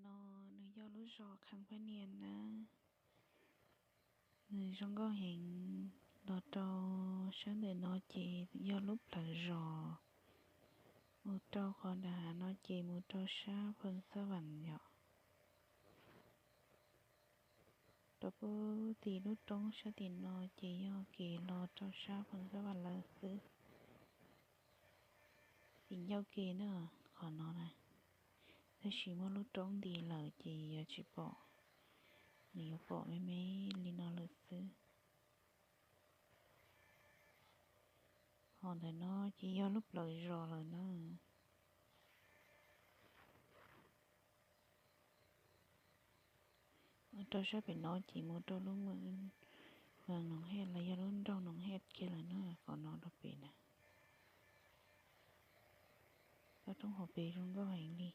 No nws yog lub zos Kham Phaj Nias na. Nws zoo nkauj heev. Los rau sab ntawm no ces yog lub plawv zos. Mus rau qhov nram hav no ces mus rau sab Pheej Xab Vam yom. Rau pub tim lub roob sab tim no ces yog kev los rau sab Pheej Xab Vam lawm xwb. Tim ncauj kev na, qhov no na. Tab sis muaj lub roob nti lawm ces yuav tsis pom, nws yuav pom me me li no lawm xwb. Ho ntawm no ces yog lub plawv zos lawm na. Rau sab pem no ces mus rau lub Noov Hej los yog lub nroog Noov Hej kiag lawm na, qhov no rau pem na. Tsob roob hauv pes zoo nkauj heev li.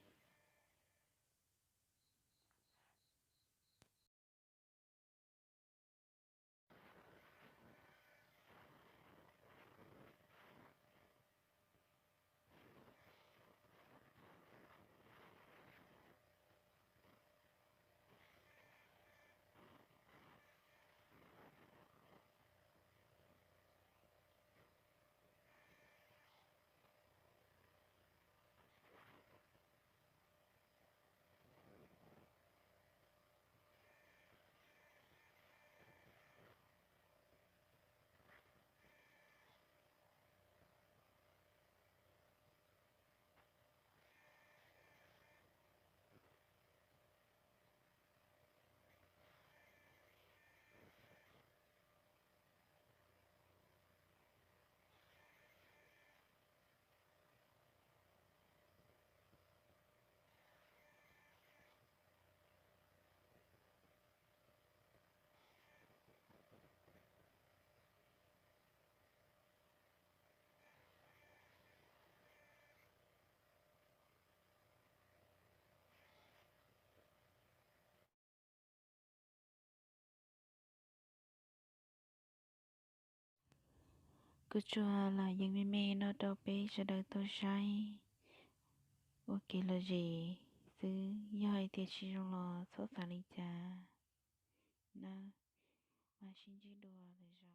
Kuv tsuas lam yees me me no rau peb sawv daws tau saib ua kev lom zem xwb, yog hais tias tsis zoo los txhob xav li cas nawb. Mam sib ntsib dua lwm zaus.